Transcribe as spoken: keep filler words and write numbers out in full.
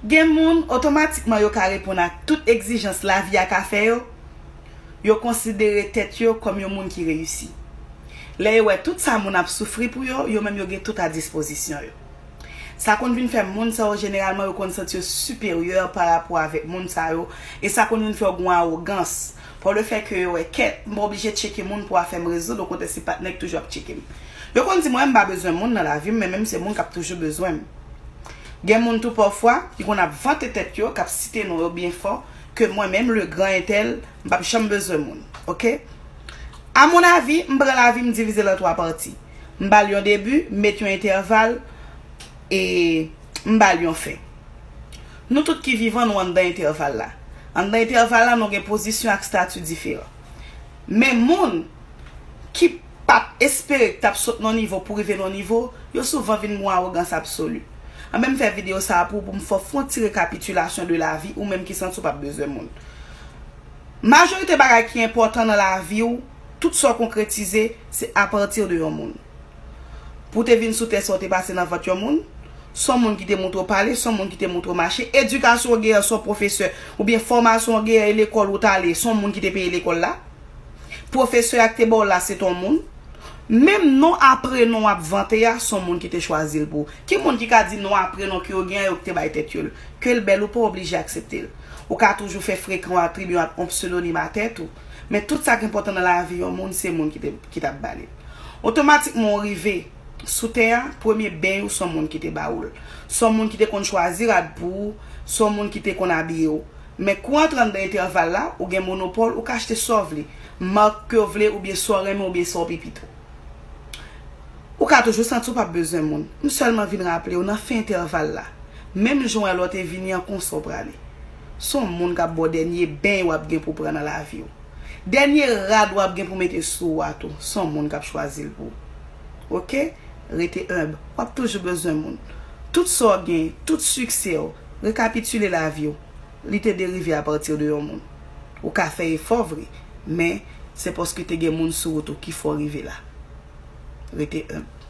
Gen moun, otomatikman yo ka reponn ak tout egzijans lavi a ka fè yo. Yo konsidere tèt yo kòm yon moun ki reyisi. Lè yo wè tout sa moun ap soufri pou yo, yo menm yo gen tout a dispozisyon yo. Sa konn vin fè moun sa yo jeneralman yo konn santi yo siperyè pa rapò avèk moun sa yo, e sa konn vin fè yo gen yon awogans. Pa le fè ke yo wè kèt, m pa oblije tcheke moun pou afè m rezoud, okontrè se patnè ki toujou ap tcheke m. Yo konn di mwen m pa bezwen moun nan lavi m, men menm se moun k ap toujou bezwen m. Gen moun tou pafwa ki konn ap vante tèt yo, k ap site non yo byen fò, ke mwen menm le gran entèl, m p ap janm bezwen moun. Oke? A mon avi, m pran lavi m divize l an twa pati. M ba l yon debi, m met yon entèval, e m ba l yon fen. Nou tout ki vivan, nou anndan entèval la. Anndan entèval la, nou gen pozisyon ak stati diferan. Men moun ki p ap espere k t ap sot nan nivo pou rive nan nivo, yo souvan vin gen yon awogans absoli. Anben m fè videyo sa a pou, pou m fè w fè yon ti rekapitilasyon de lavi ou menm ki santi w p ap bezwen moun. Majorite bagay ki enpòtan nan lavi w, tout sa w konkretize, se apati de yon moun. Pou w te vin sou tè sa w te pase nan vant yon moun, se yon moun ki te montre w pale, se yon moun ki te montre w mache, edikasyon w genyen, se yon pwofesè, oubyen fòmasyon w genyen, lekòl ou t ale, se yon moun ki te peye lekòl la. Pwofesè a ki te ba w la, se t on moun. Menm non a prenon w ap vante a, se yon moun ki te chwazi l pou ou. Ki moun ki ka di non a prenon ke yo gen an yo ki te bay tèt yo l? Ke l bèl ou pa oblije aksepte l. Ou ka toujou fè frekan w atribye w ak yon psedonim a tèt ou. Men tout sa k enpòtan nan lavi yon moun, se moun ki te, ki t ap ba li l. Otomatikman w rive sou tè a, premye beny ou se yon moun ki te ba ou l. Se yon moun ki te konn chwazi rad pou ou, se yon moun ki te konn abiye w. Men kou w antre anndan entèval la, ou gen monopòl, ou ka achte sa w vle, mak ke w vle, oubyen sa w renmen, oubyen sa w pi pito. Ou ka toujou santi w p ap bezwen moun. M sèlman vin raple w nan fen entèval la. Menm jan w wè lòt e vini an konsa w prale. Se yon moun k ap ba w dènye beny w ap gen pou pran nan lavi w. Dènye rad w ap gen pou mete sou ou a tou, se yon moun k ap chwazi l pou ou. Oke? Rete enb. W ap toujou bezwen moun. Tout sa w gen, tout siksè w, rekapitile lavi w, li te derive apati de yon moun. Ou ka fè efò vre, men se paske te gen moun sou wout ou ki fè w rive la. Rete enb.